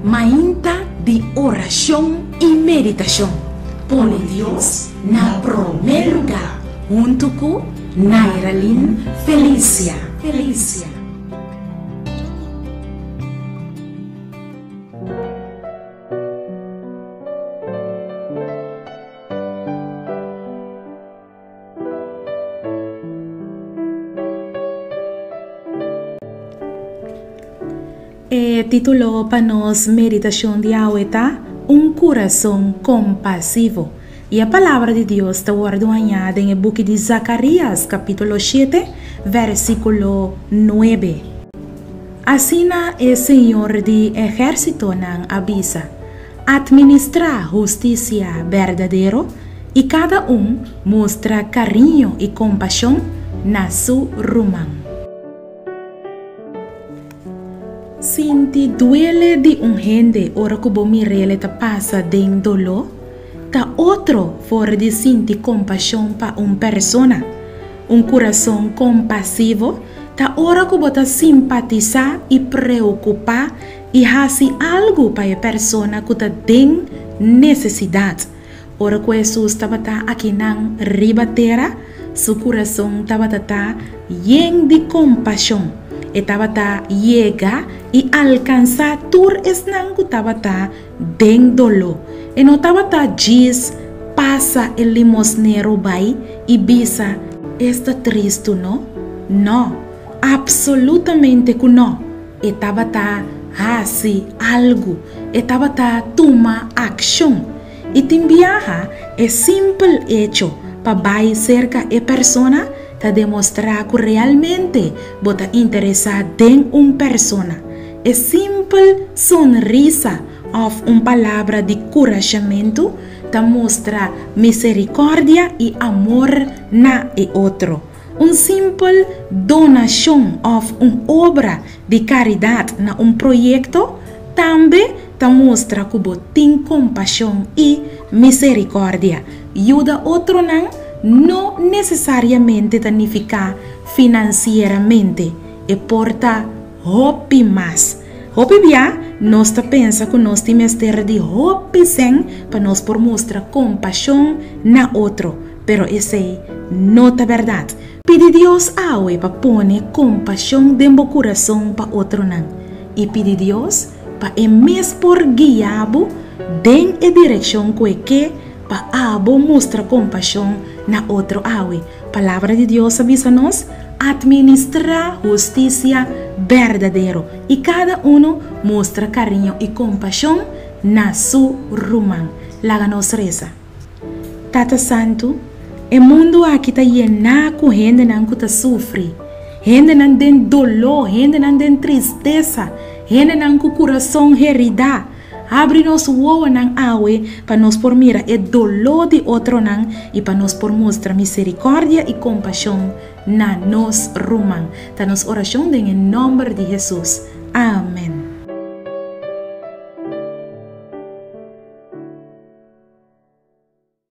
Mainta di orashon i meditashon. Pone Dios na promé lugá huntu ku Nairalyn Felicia. Felicia. E título pa nos meditashon di awe ta Un Kurason Kompasivo. I e Palabra di Dios ta wòrdu hañá den e buki di Zakarías kapítulo shete, versíkulo nuebe. Asina e Señor di ehérsitonan a bisa, Atministrá hustisia berdadero i kada un mustra kariño i kompashon na su ruman. Sinti duele di un hende ora ku bo mir'el ta pasa den doló ta otro for di sinti kompashon pa un persona. Un kurason kompasivo ta ora ku bo ta simpatisá i preokupá I hasi algu pa e persona ku ta den nesesidat. Ora ku Hesus tabata akinan riba tera, su kurason tabata ta yen di kompashon. E tabata yega i alkansá tur esnan ku tabata den doló. E no tabata djis pasa e limosnero bai i bisa, Esta tristu, no? No, apsolutamente ku no! E tabata hasi algu, e tabata tuma akshon. I tin biaha e simpel echo pa bai serka e persona ta demostrá ku realmente bo ta interesá den un persona. E simpel sonrisa òf un palabra di kurashamentu ta mustra miserikòrdia i amor na e otro. Un simpel donashon òf un obra di karidat na un proyekto tambe ta mustra ku bo tin kompashon i miserikòrdia. Yuda otronan no nesesariamente ta nifiká finansieramente, e por ta hopi mas. Hopi bia nos ta pensa ku nos tin mester di hopi sèn pa nos por mustra kompashon na otro, pero esei no ta bèrdat. Pidi Dios awe pa pone kompashon den bo kurason pa otronan i pidi Dios pa e mes por guia bo den e direkshon ku e ke pa abo mustra kompashon na otro awe. Palabra di Dios a bisa nos, Atministrá hustisia berdadero i kada unu mustra kariño i kompashon na su ruman. Laga nos resa. Tata Santu, e mundu aki ta yená ku hendenan ku ta sufri, hendenan den doló, hendenan den tristesa, hendenan ku kurason heridá. Habri nos wowonan awe pa nos por mira e doló di otronan i pa nos por mustra miserikòrdia i kompashon na nos ruman. Ta nos orashon den e nòmber di Hesus. Amèn.